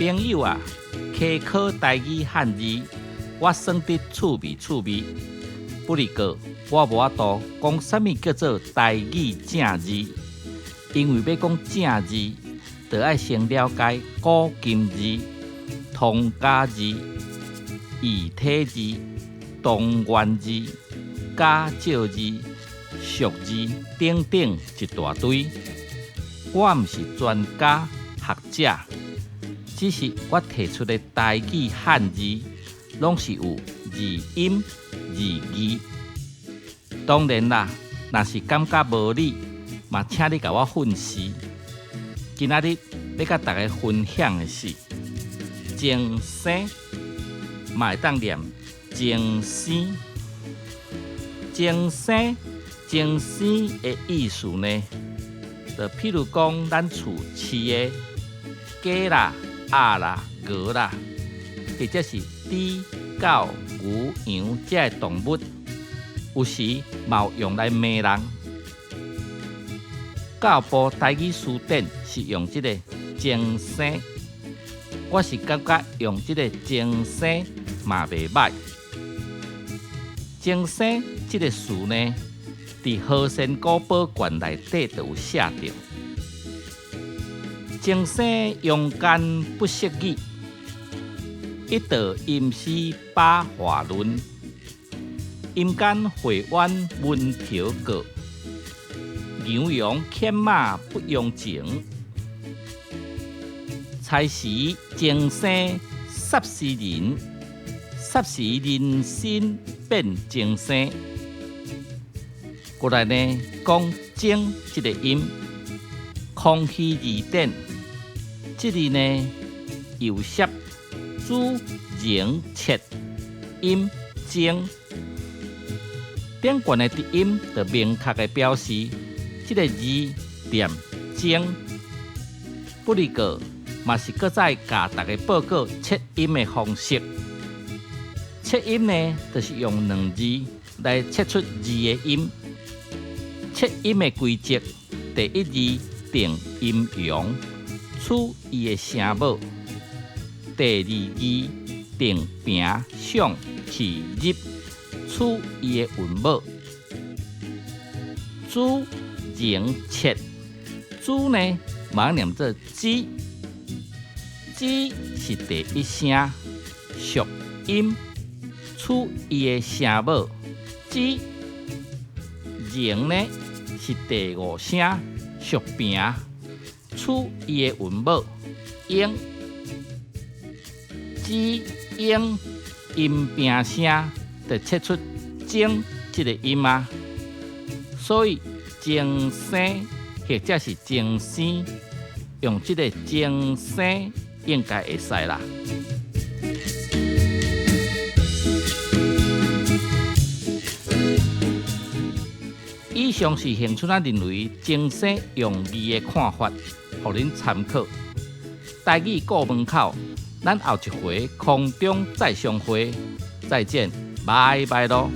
朋友啊，溪考台語漢字，我算得趣味趣味。不過我無法度講啥物叫做台語正字，因為欲講正字，就愛先了解古今字、通假字、異體字、同源字、假借字、俗字等等一大堆。我毋是專家學者，只是我提出的台語漢字，攏是有字音字義。當然啦，若是感覺無理，嘛請你共我訓示。今仔日欲佮大家分享的是鐘聲，嘛會當念鐘聲。鐘聲、鐘聲的意思呢？就譬如講，咱厝飼的雞啦、鴨啦、鵝啦，或者是豬、狗、牛、羊這个動物，有時嘛有用來罵人。教育部台語辭典是用這个鐘聲，我是感覺用這個鐘聲嘛袂䆀。鐘聲這个詞呢，佇和仙古寶卷內底就有寫著。鐘聲陽間不識語，一道陰司把話論。陰間會冤門頭過，牛羊牽馬不用情。猜時鐘聲霎時人，霎時人心變鐘聲。過來呢，講鐘這个音，康熙字典，這裡呢又寫主榮切音鐘，頂懸的讀音就明確的表示這个字念鐘。不過嘛是閣再共大家報告切音的方式。切音呢，就是用兩字來切出字的音。切音的規則，第一字定陰陽，取伊的聲母；第二字定平上去入，取伊的韻母。主榮切，主呢，嘛念做子，子是第一聲，屬陰，取伊的聲母。子榮呢，是第五聲，屬平，取伊的韻母，嬰，子嬰陰平聲，就切出鐘這个音啊。所以鐘聲或者是鐘聲，用這个鐘聲應該會使啦。以上是恆春仔認為鐘聲用字的看法，予恁參考。台語顧門口，咱後一回空中再相會，再見，拜拜囉。